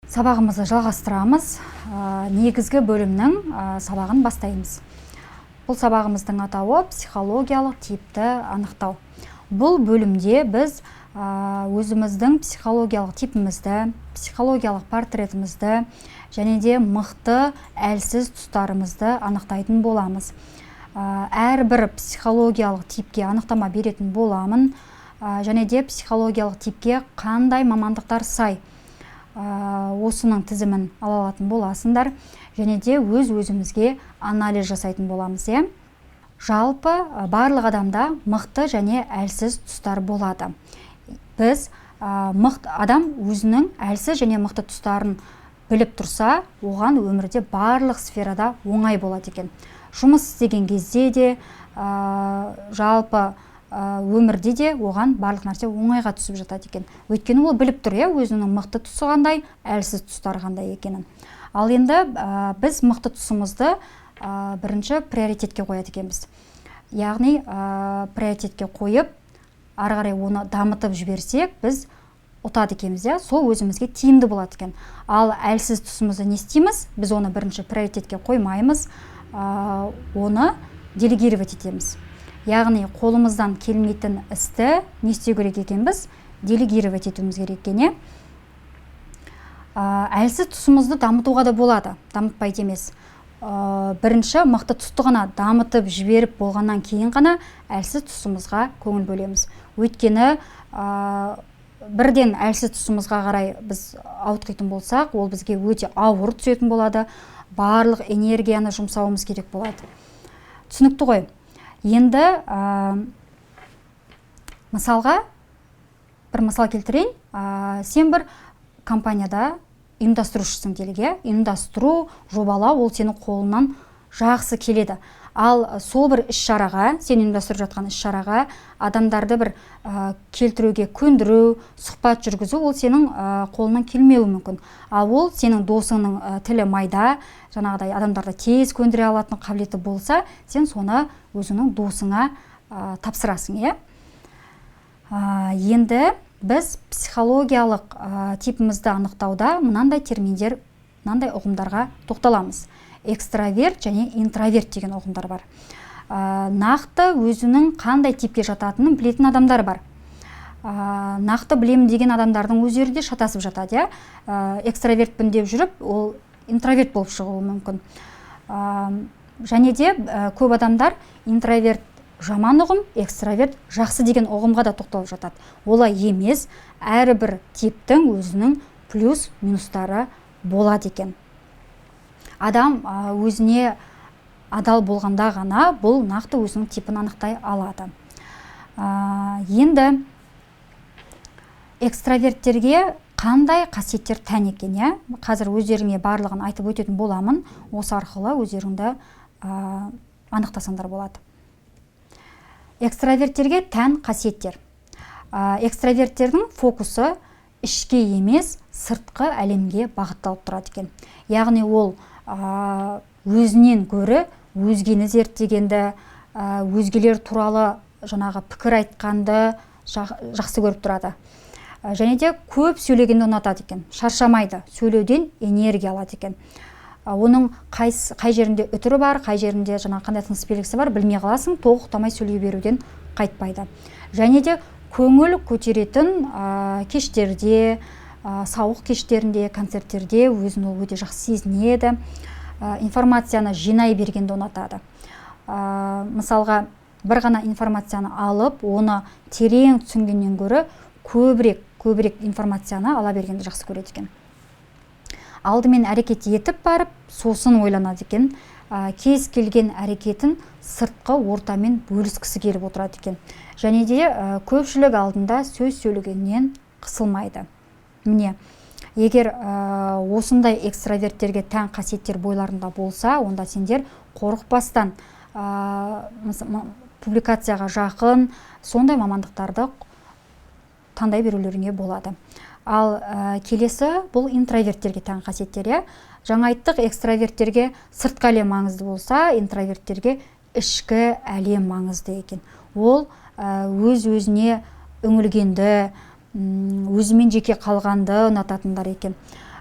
Сабағымызды жалғастырамыз. Негізгі бөлімнің сабағын бастаймыз. Бұл сабағымыздың атауы «Психологиялық типті анықтау». Бұл бөлімде біз өзіміздің психологиялық типімізді, психологиялық портретімізді және де мықты, әлсіз тұстарымызды анықтайтын боламыз. Әрбір психологиялық типке анықтама беретін боламын және де психологиялық типке қандай мамандықтар сай, осының тізімін ала алатын боласыңдар және де өз өзімізге анализ жасайтын боламыз, иә. Жалпы барлық адамда мықты және әлсіз тұстар болады. Біз мықты адам өзінің әлсіз және мықты тұстарын біліп тұрса, оған өмірде барлық сферада оңай болады екен. Жұмыс істеген кезде де, жалпы өмірде де оған барлық нәрсе оңайға түсіп жатады екен, өйткені ол біліп тұр, иә, өзінің мықты тұсы қандай, әлсіз тұстары қандай екенін. Ал енді біз мықты тұсымызды бірінші приоритетке қояды екенбіз, яғни приоритетке қойып, ары қарай оны дамытып жіберсек, біз ұтады екенбіз, иә, сол өзімізге тиімді болады екен. Ал әлсіз тұсымызды не істейміз? Біз оны бірінші приоритетке қоймаймыз, оны делегировать етеміз, яғни қолымыздан келмейтін істі не істеу керек екенбіз? Делегировать етуіміз керек екен, иә. Әлсіз тұсымызды дамытуға да болады, дамытпайды емес. Бірінші мықты тұсты ғана дамытып жіберіп болғаннан кейін ғана әлсіз тұсымызға көңіл бөлеміз, өйткені бірден әлсіз тұсымызға қарай біз ауытқитын болсақ, ол бізге өте ауыр түсетін болады, барлық энергияны жұмсауымыз керек болады. Түсінікті ғой? Енді мысалға, бір мысал келтірейін. Сен бір компанияда ұйымдастырушысың делік, иә. Ұйымдастыру, жобалау ол сенің қолыңнан жақсы келеді. Ал сол бір іс шараға, сен ұйымдастырып жатқан іс шараға адамдарды бір келтіруге, көндіру, сұхбат жүргізу ол сенің қолыңнан келмеуі мүмкін. Ал ол сенің досыңның тілі майда, жаңағыдай адамдарды тез көндіре алатын қабілеті болса, сен соны өзіңнің досыңа тапсырасың, иә. Енді біз психологиялық типімізді анықтауда мынандай терминдер, мынандай ұғымдарға тоқталамыз. Экстраверт және интроверт деген ұғымдар бар. Нақты өзінің қандай типке жататынын білетін адамдар бар. Нақты білемін деген адамдардың өздері де шатасып жатады, иә. Экстравертпін деп жүріп, ол интроверт болып шығуы мүмкін. Және де көп адамдар интроверт жаман ұғым, экстраверт жақсы деген ұғымға да тоқталып жатады. Олай емес, әрбір типтің өзінің плюс минустары болады екен. Адам өзіне адал болғанда ғана бұл нақты өзінің типін анықтай алады. Енді экстраверттерге қандай қасиеттер тән екен, иә? Қазір өздеріңе барлығын айтып өтетін боламын. Осы арқылы өздеріңді анықтасаңдар болады. Экстраверттерге тән қасиеттер. Экстраверттердің фокусы ішке емес, сыртқы әлемге бағытталып тұрады екен, яғни ол өзінен гөрі өзгені зерттегенді, өзгелер туралы жаңағы пікір айтқанды жақсы көріп тұрады. Және де көп сөйлегенді ұнатады екен, шаршамайды, сөйлеуден энергия алады екен. Оның қай жерінде үтірі бар, қай жерінде жаңағы қандай тыныс белгісі бар, білмей қаласың, тоқтамай сөйлей беруден қайтпайды. Және де көңіл көтеретін кештерде, сауық кештерінде, концерттерде өзін ол өте жақсы сезінеді. Информацияны жинай бергенді ұнатады. Мысалға, бір ғана информацияны алып, оны терең түсінгеннен гөрі көбірек көбірек информацияны ала бергенді жақсы көреді екен. Алдымен әрекет етіп барып, сосын ойланады екен. Кез келген әрекетін сыртқы ортамен бөліскісі келіп отырады екен. Және де көпшілік алдында сөз сөйлегеннен қысылмайды. Міне, егер осындай экстраверттерге тән қасиеттер бойларында болса, онда сендер қорықпастан публикацияға жақын сондай мамандықтарды таңдай берулеріңе болады. Ал келесі бұл интроверттерге тән қасиеттер, иә. Жаңа айттық, экстраверттерге сыртқы әлем маңызды болса, интроверттерге ішкі әлем маңызды екен. Ол өз өзіне үңілгенді, өзімен жеке қалғанды ұнататындар екен.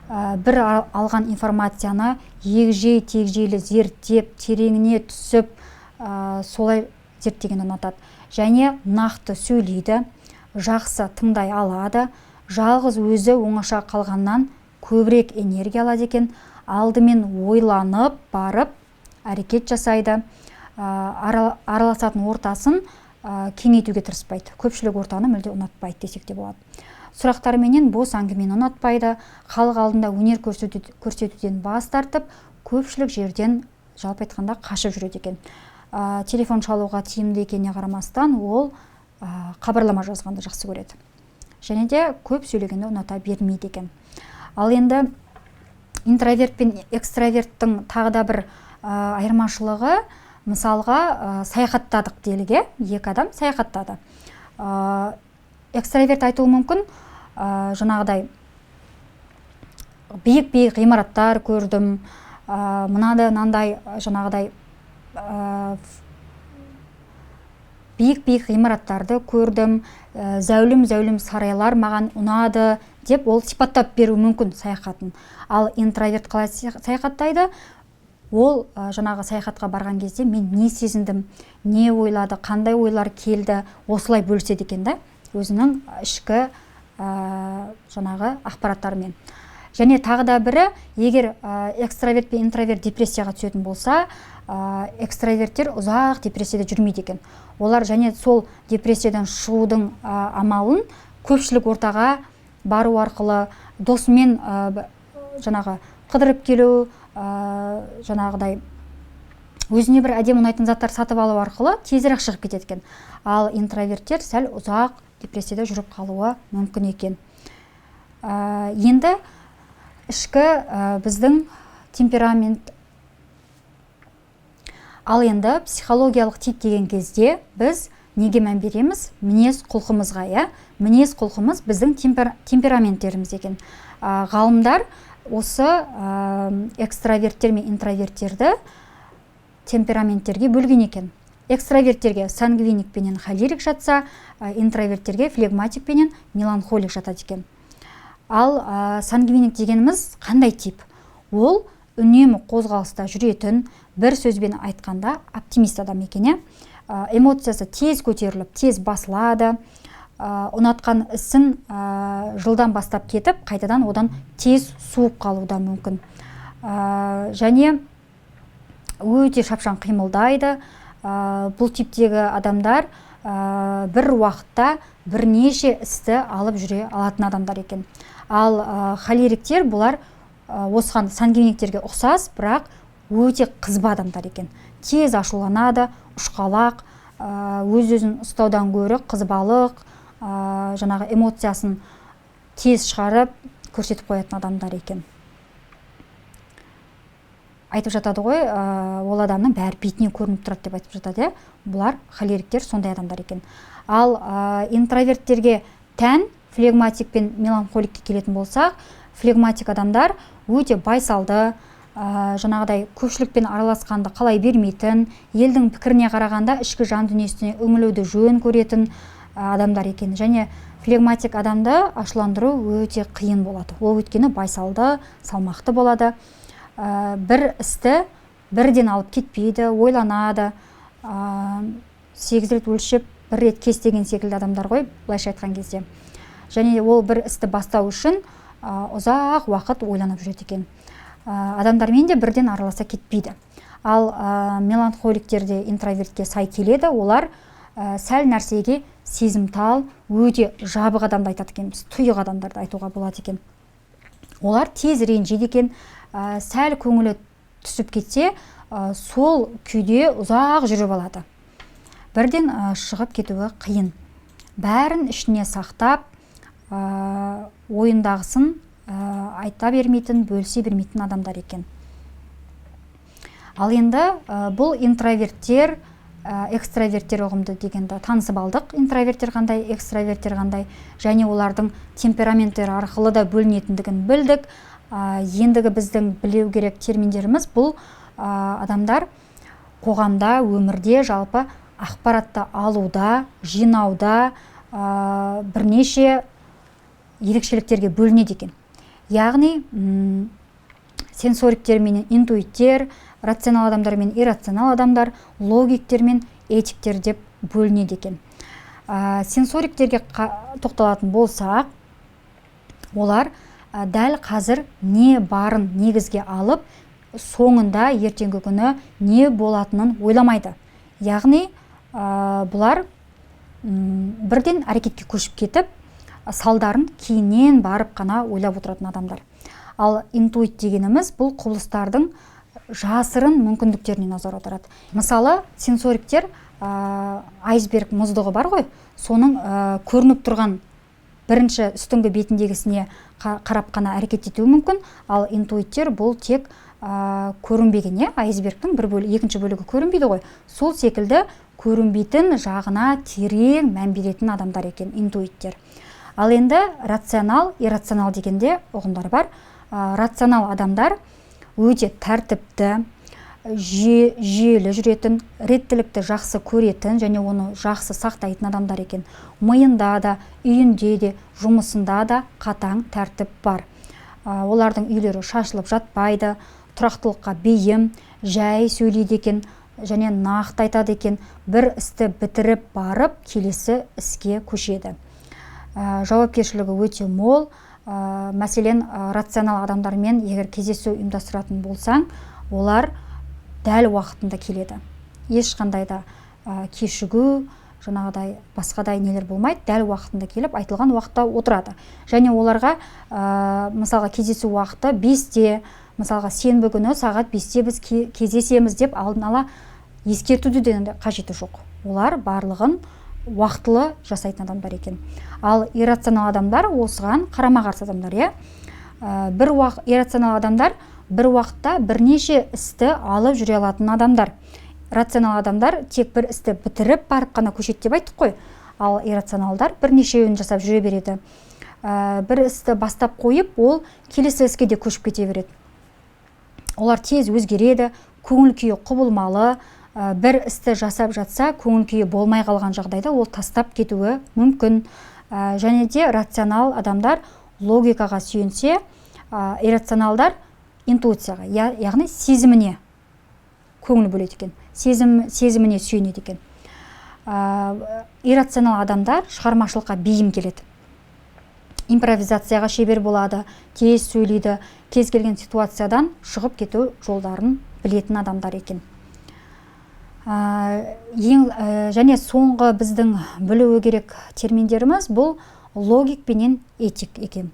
Бір алған информацияны егжей тегжейлі зерттеп, тереңіне түсіп, солай зерттегенді ұнатады. Және нақты сөйлейді, жақсы тыңдай алады, жалғыз өзі оңаша қалғаннан көбірек энергия алады екен, алдымен ойланып барып әрекет жасайды, араласатын ортасын кеңейтуге тырыспайды, көпшілік ортаны мүлде ұнатпайды десек те болады. Сұрақтарменен бос әңгімені ұнатпайды, халық алдында өнер көрсетуден бас тартып, көпшілік жерден жалпы айтқанда қашып жүреді екен. Телефон шалуға тиімді екеніне қарамастан ол хабарлама жазғанды жақсы көреді. Және де көп сөйлегенді ұната бермейді екен. Ал енді интроверт пен экстраверттің тағы да бір айырмашылығы, мысалға, саяхаттадық делік, екі адам саяхаттады. Экстраверт айтуы мүмкін, жаңағыдай биік-биік ғимараттар көрдім, мынандай мынандай жаңағыдай биік-биік ғимараттарды көрдім, зәулім-зәулім сарайлар маған ұнады деп ол сипаттап беруі мүмкін саяхатын. Ал интроверт қалай саяхаттайды? Ол жаңағы саяхатқа барған кезде мен не сезіндім, не ойлады, қандай ойлар келді, осылай бөліседі екен да, өзінің ішкі жаңағы ақпараттарымен. Және тағы да бірі, егер экстраверт пен интроверт депрессияға түсетін болса, экстраверттер ұзақ депрессияда жүрмейді екен. Олар және сол депрессиядан шығудың амалын көпшілік ортаға бару арқылы, досымен жаңағы қыдырып келу, жаңағыдай өзіне бір әдемі ұнайтын заттар сатып алу арқылы тезірек шығып кетеді екен. Ал интроверттер сәл ұзақ депрессияда жүріп қалуы мүмкін екен. Енді ішкі біздің темперамент. Ал енді психологиялық тип деген кезде біз неге мән береміз? Мінез құлқымызға, иә? Мінез құлқымыз біздің темпераменттеріміз екен. Ғалымдар осы экстраверттер мен интроверттерді темпераменттерге бөлген екен. Экстраверттерге сангвиник пенен холерик жатса, интроверттерге флегматик пенен меланхолик жатады екен. Ал сангвиник дегеніміз қандай тип? Ол үнемі қозғалыста жүретін, бір сөзбен айтқанда оптимист адам екен, иә? Эмоциясы тез көтеріліп, тез басылады. Ұнатқан ісін жылдам бастап кетіп, қайтадан одан тез суып қалуы да мүмкін. Және өте шапшаң қимылдайды. Бұл типтегі адамдар бір уақытта бірнеше істі алып жүре алатын адамдар екен. Ал холериктер бұлар осыған сангвиниктерге ұқсас, бірақ өте қызба адамдар екен. Тез ашуланады, ұшқалақ, өз-өзін ұстаудан гөрі қызбалық, жаңағы эмоциясын тез шығарып көрсетіп қоятын адамдар екен. Айтып жатады ғой, ол адамның бәрі бетінен көрініп тұрады деп айтып жатады, иә? Бұлар холериктер сондай адамдар екен. Ал интроверттерге тән флегматик пен меланхоликке келетін болсақ, флегматик адамдар өте байсалды, жаңағыдай көпшілікпен араласқанды қалай бермейтін, елдің пікіріне қарағанда ішкі жан дүниесіне үңілуді жөн көретін адамдар екен. Және флегматик адамды ашуландыру өте қиын болады. Ол өйткені байсалды, салмақты болады. Бір істі бірден алып кетпейді, ойланады, 8 рет өлшеп, бір рет кес деген секілді адамдар ғой, былайша айтқан кезде. Және ол бір істі бастау үшін ұзақ уақыт ойланып жүреді екен. Адамдармен де бірден араласа кетпейді. Ал меланхоликтер де интровертке сай келеді, олар сәл нәрсеге сезімтал, өте жабық адамды айтады екенбіз, тұйық адамдарды айтуға болады екен. Олар тез ренжиді екен, сәл көңілі түсіп кетсе, сол күйде ұзақ жүріп алады. Бірден шығып кетуі қиын. Бәрін ішіне сақтап, ойындағысын айта бермейтін, бөлісе бермейтін адамдар екен. Ал енді бұл интроверттер, экстраверттер ұғымды дегенді танысып алдық. Интроверттер қандай, экстраверттер қандай, және олардың темпераменттері арқылы да бөлінетіндігін білдік. Ендігі біздің білу керек терминдеріміз бұл, адамдар қоғамда, өмірде жалпы ақпаратты алуда, жинауда, бірнеше ерекшеліктерге бөлінеді екен. Яғни сенсориктер менен интуиттер, рационал адамдар мен иррационал адамдар, логиктер мен этиктер деп бөлінеді екен. Сенсориктерге тоқталатын болсақ, олар дәл қазір не барын негізге алып, соңында ертеңгі күні не болатынын ойламайды. Яғни бұлар бірден әрекетке көшіп кетіп, салдарын кейіннен барып қана ойлап отыратын адамдар. Ал интуит дегеніміз бұл құбылыстардың жасырын мүмкіндіктеріне назар аударады. Мысалы, сенсориктер айсберг мұздығы бар ғой, соның көрініп тұрған бірінші үстіңгі бетіндегісіне қарап қана әрекет етуі мүмкін. Ал интуиттер бұл тек көрінбеген, иә, айсбергтің бір бөлігі, екінші бөлігі көрінбейді ғой. Сол секілді көрінбейтін жағына терең мән беретін адамдар екен интуиттер. Ал енді рационал, иррационал дегенде ұғымдар бар. Рационал адамдар өте тәртіпті, жүйелі жүретін, реттілікті жақсы көретін және оны жақсы сақтайтын адамдар екен. Миында да, үйінде де, жұмысында да қатаң тәртіп бар. Олардың үйлері шашылып жатпайды, тұрақтылыққа бейім, жай сөйлейді екен және нақты айтады екен. Бір істі бітіріп барып, келесі іске көшеді. Жауапкершілігі өте мол. Мәселен, рационал адамдармен егер кездесу ұйымдастыратын болсаң, олар дәл уақытында келеді. Ешқандай да кешігу, жаңағыдай басқадай нелер болмайды, дәл уақытында келіп, айтылған уақытта отырады. Және оларға, мысалға, кездесу уақыты 5-те, мысалға, сенбі күні сағат 5-те біз кездесеміз деп алдын ала ескертуді де қажеті жоқ. Олар барлығын уақытылы жасайтын адамдар екен. Ал иррационал адамдар осыған қарама-қарсы адамдар, иә? Иррационал адамдар бір уақытта бірнеше істі алып жүре алатын адамдар. Рационал адамдар тек бір істі бітіріп барып қана көшеді деп айттық қой. Ал иррационалдар бірнешеуін жасап жүре береді. Бір істі бастап қойып, ол келесі іске де көшіп кете береді. Олар тез өзгереді, көңіл күйі құбылмалы. Бір істі жасап жатса, көңіл күйі болмай қалған жағдайда ол тастап кетуі мүмкін. Және де рационал адамдар логикаға сүйенсе, иррационалдар интуицияға, яғни сезіміне көңіл бөледі екен, сезіміне сүйенеді екен. Иррационал адамдар шығармашылыққа бейім келеді, импровизацияға шебер болады, тез сөйлейді, кез келген ситуациядан шығып кету жолдарын білетін адамдар екен. Және соңғы біздің білуі керек терминдеріміз бұл логик пенен этик екен.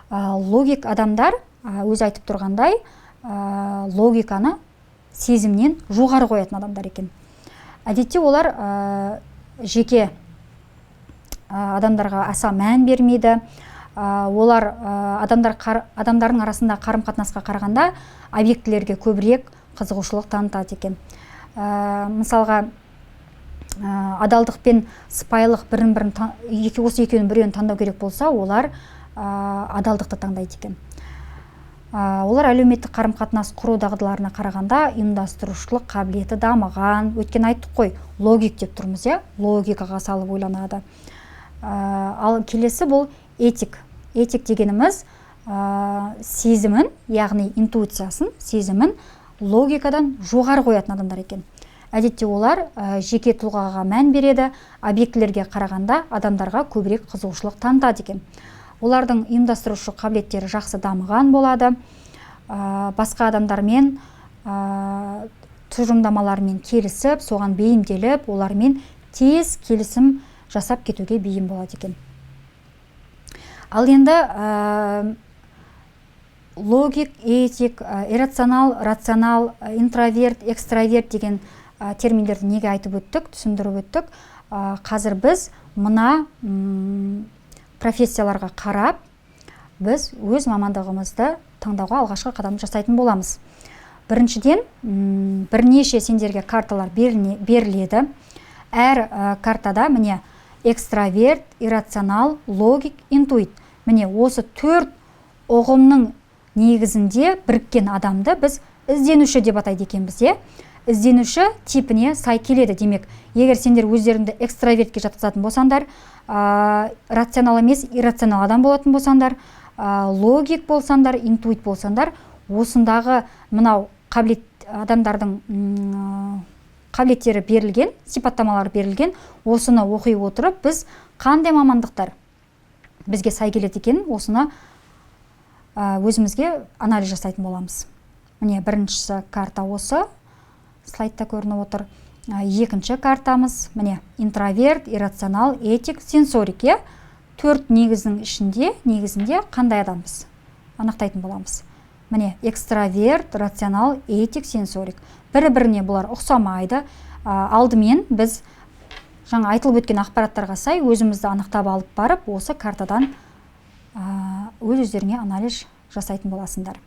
Логик адамдар, өзі айтып тұрғандай, логиканы сезімнен жоғары қоятын адамдар екен. Әдетте олар жеке адамдарға аса мән бермейді. Олар адамдардың арасында қарым-қатынасқа қарағанда объектілерге көбірек қызығушылық танытады екен. Мысалға, адалдық пен сыпайылық бірін-бірін екі, осы екеуінің біреуін таңдау керек болса, олар адалдықты таңдайды екен. Олар әлеуметтік қарым-қатынас құру дағдыларына қарағанда ұйымдастырушылық қабілеті дамыған. Өйткені айттық қой, логик деп тұрмыз, иә? Логикаға салып ойланады. Ал келесі бұл этик. Этик дегеніміз, сезімін, яғни интуициясын, сезімін логикадан жоғары қоятын адамдар екен. Әдетте олар жеке тұлғаға мән береді, объектілерге қарағанда адамдарға көбірек қызығушылық танытады екен. Олардың ұйымдастырушы қабілеттері жақсы дамыған болады. Басқа адамдармен, тұжырымдамалармен келісіп, соған бейімделіп, олармен тез келісім жасап кетуге бейім болады екен. Ал енді логик, этик, иррационал, рационал, интроверт, экстраверт деген терминдерді неге айтып өттік, түсіндіріп өттік. Қазір біз мына профессияларға қарап, біз өз мамандығымызды таңдауға алғашқы қадам жасайтын боламыз. Біріншіден, бірнеше сендерге карталар беріледі. Әр картада міне экстраверт, иррационал, логик, интуит. Міне осы төрт ұғымның негізінде біріккен адамды біз ізденуші деп атайды екенбіз, иә? Ізденуші типіне сай келеді демек. Егер сендер өздеріңді экстравертке жатқызатын болсаңдар, рационал емес, иррационал адам болатын болсаңдар, логик болсаңдар, интуит болсаңдар, осындағы мынау қабілет адамдардың қабілеттері берілген, сипаттамалары берілген, осыны оқи отырып біз қандай мамандықтар бізге сай келеді екенін осыны өзімізге анализ жасайтын боламыз. Міне, біріншісі карта осы слайдта көрініп отыр. Екінші картамыз, міне, интроверт, иррационал, этик, сенсорик, иә? Төрт негіздің ішінде, негізінде қандай адамбыз анықтайтын боламыз. Міне, экстраверт, рационал, этик, сенсорик. Бір-біріне бұлар ұқсамайды. Алдымен біз жаңа айтылып өткен ақпараттарға сай өзімізді анықтап алып барып, осы картадан өз өздеріңе анализ жасайтын боласыңдар.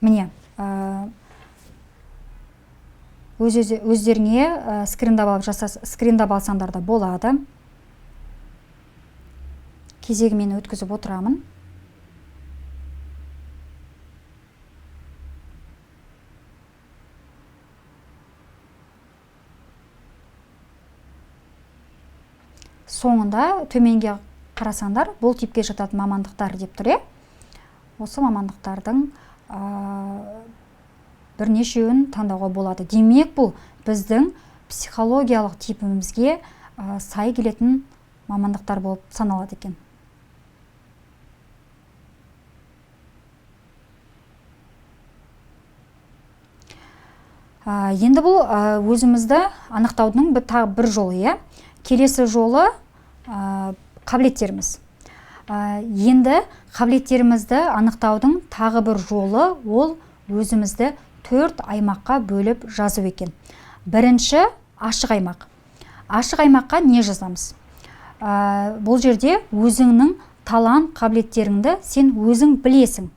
Міне, өздеріңе скриндап алып скриндап алсаңдар да болады. Кезегімен өткізіп отырамын. Соңында төменге қарасаңдар, бұл типке жататын мамандықтар деп тұр, иә? Осы мамандықтардың бірнешеуін таңдауға болады. Демек, бұл біздің психологиялық типімізге сай келетін мамандықтар болып саналады екен. Енді бұл өзімізді анықтаудың тағы бір жолы, иә? Келесі жолы қабілеттеріміз. Енді қабілеттерімізді анықтаудың тағы бір жолы ол өзімізді төрт аймаққа бөліп жазу екен. Бірінші ашық аймақ. Ашық аймаққа не жазамыз? Бұл жерде өзіңнің талант қабілеттеріңді сен өзің білесің.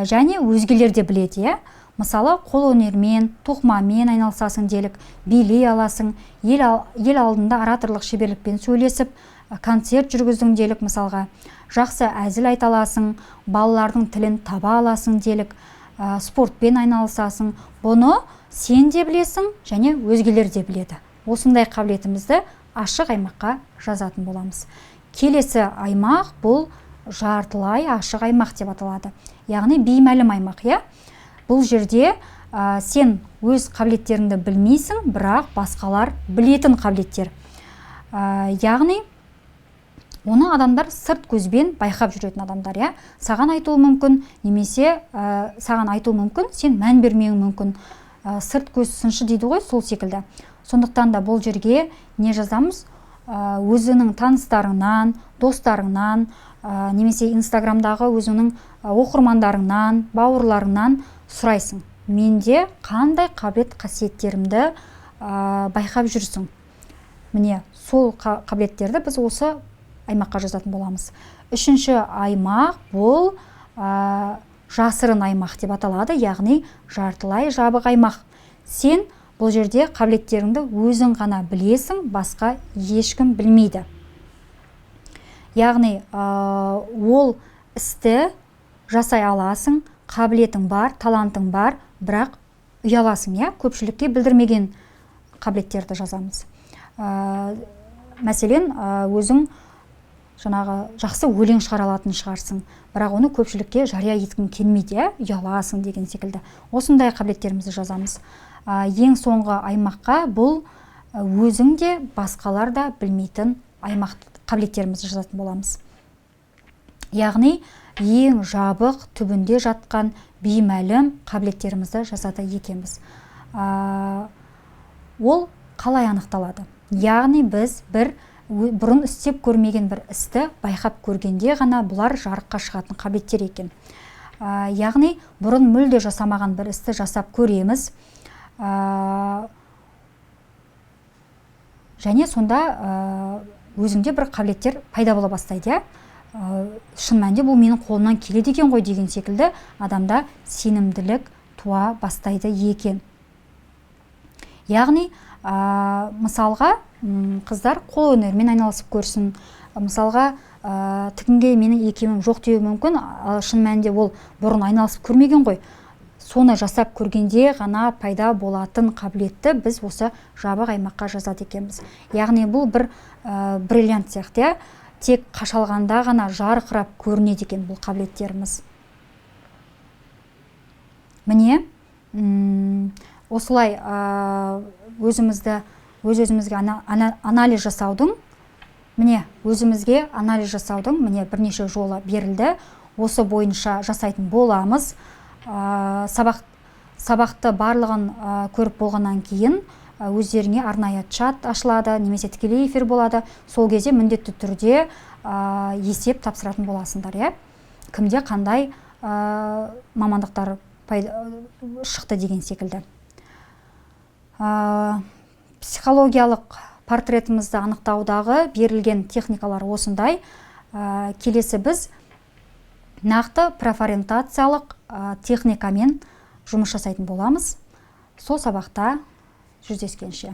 Және өзгелер де біледі, иә? Мысалы, қол өнермен, тоқымамен айналысасың делік, билей аласың, ел алдында ораторлық шеберлікпен сөйлесіп, концерт жүргіздің делік, мысалға, жақсы әзіл айта аласың, балалардың тілін таба аласың делік, спортпен айналысасың. Бұны сен де білесің және өзгелер де біледі. Осындай қабілетімізді ашық аймаққа жазатын боламыз. Келесі аймақ бұл жартылай ашық аймақ деп аталады. Яғни беймәлім аймақ, иә? Бұл жерде сен өз қабілеттеріңді білмейсің, бірақ басқалар білетін қабілеттер. Яғни оны адамдар сырт көзбен байқап жүретін адамдар, иә? Саған айтуы мүмкін, немесе саған айтуы мүмкін, сен мән бермеуің мүмкін. Сырт көз сыншы дейді ғой, сол секілді. Сондықтан да бұл жерге не жазамыз? Өзінің таныстарыңнан, достарыңнан, немесе Инстаграмдағы өзіңнің оқырмандарыңнан, бауырларыңнан сұрайсың. Менде қандай қабілет қасиеттерімді байқап жүрсің? Міне, сол қабілеттерді біз осы аймаққа жазатын боламыз. Үшінші аймақ бұл жасырын аймақ деп аталады, яғни жартылай жабық аймақ. Сен бұл жерде қабілеттеріңді өзің ғана білесің, басқа ешкім білмейді. Яғни ол істі жасай аласың, қабілетің бар, талантың бар, бірақ ұяласың, иә? Көпшілікке білдірмеген қабілеттерді жазамыз. Мәселен, өзің жаңағы жақсы өлең шығара алатын шығарсың, бірақ оны көпшілікке жария еткің келмейді, иә? Ұяласың деген секілді. Осындай қабілеттерімізді жазамыз. Ең соңғы аймаққа бұл өзің де, басқалар да білмейтін аймақ қабілеттерімізді жазатын боламыз. Яғни ең жабық түбінде жатқан беймәлім қабілеттерімізді жазады екенбіз. Ол қалай анықталады? Яғни біз бір бұрын істеп көрмеген бір істі байқап көргенде ғана бұлар жарыққа шығатын қабілеттер екен. Яғни бұрын мүлде жасамаған бір істі жасап көреміз. Және сонда өзіңде бір қабілеттер пайда бола бастайды, иә? Шын мәнінде бұл менің қолымнан келеді екен ғой деген секілді адамда сенімділік туа бастайды екен. Яғни, мысалға, қыздар қол өнерімен айналысып көрсін. Мысалға, тігінге менің икемім жоқ деуі мүмкін, ал шын мәнінде ол бұрын айналысып көрмеген ғой. Соны жасап көргенде ғана пайда болатын қабілетті біз осы жабық аймаққа жазады екенбіз. Яғни бұл бір бриллиант сияқты, иә? Тек қашалғанда ғана жарқырап көрінеді екен бұл қабілеттеріміз. Міне, осылай өзімізді өз өзімізге анализ жасаудың, міне, өзімізге анализ жасаудың, міне, бірнеше жолы берілді. Осы бойынша жасайтын боламыз. Сабақты барлығын көріп болғаннан кейін өздеріңе арнайы чат ашылады немесе тікелей эфир болады. Сол кезде міндетті түрде есеп тапсыратын боласыңдар, иә, кімде қандай мамандықтар шықты деген секілді. Психологиялық портретімізді анықтаудағы берілген техникалар осындай. Келесі біз нақты профориентациялық техникамен жұмыс жасайтын боламыз. Сол сабақта жүздескенше.